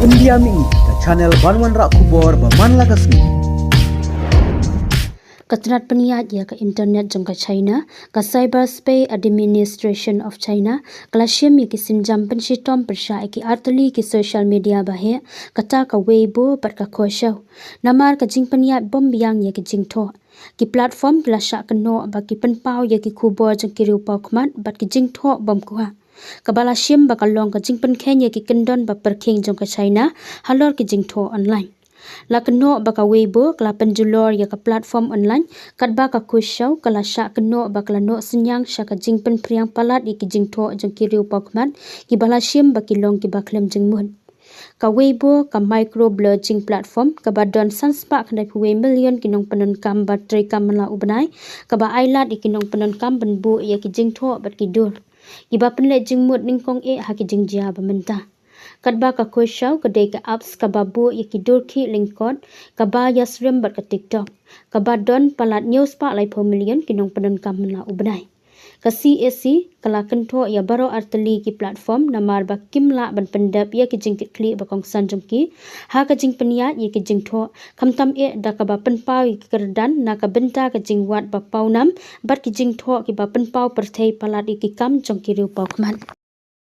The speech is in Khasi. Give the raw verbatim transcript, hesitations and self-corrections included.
India Mihi, ka channel ban wanrah khubor ba man la ka sngi. Ka tnat pynïaid ïa ka internet jong ka China, ka Cyberspace Administration of China, ka la shim ïa ki sienjam pynshitom pyrshah ïa ki artylli ki social media ba heh, kata ka Weibo bad ka Kuaishou. Namar ka jingpynïaid bym biang ïa ki jingthoh, ki platform ki la shah kynnoh ba ki pynpaw ïa ki khubor jong ki riewpawkhmat bad ki jingthoh bym kwah, kaba la shim ba ka long ka jingpynkheiñ ïa ki kyndon ba pyrkhing jong ka China halor ki jingthoh online. La kynnoh ba ka Weibo ka la pynjulor ïa ka platform online, katba ka Kuaishou ka la shah kynnoh ba ka la noh synñiang sha ka jingpynphriang palat ïa ki jingthoh jong ki riewpawkhmat, kiba la shim ba ki long kiba khlem jingmut. Ka Weibo ka microblogging platform, kaba don san spah khyndai phew wei million ki nongpyndonkam ba treikam man la u bnai, kaba ailad ïa ki nongpyndonkam ban buh ïa ki jingthoh bad ki dur, kiba pynleit jingmut nyngkong eh ha ki jingjia ba mynta. Katba ka Kuaishou ka dei ka apps kaba buh ïa ki dur khih lyngkot, kaba ïasyriem bad ka TikTok, kaba don palat hynñiew spah laiphew million ki nongpyndonkam man la u bnai. Ka C A C ka la kynthoh ïa baroh artylli ki platform namar ba kim lah ban pyndep ïa ki jingkitkhlieh ba kongsan jong ki ha ka jingpynïaid ïa ki jingthoh, khamtam eh da kaba pynpaw ïa ki kyrdan na ka bynta ka jingwad ba pawnam bad ki jingthoh kiba pynpaw pyrthei palat ïa ki kam jong ki riewpawkhmat.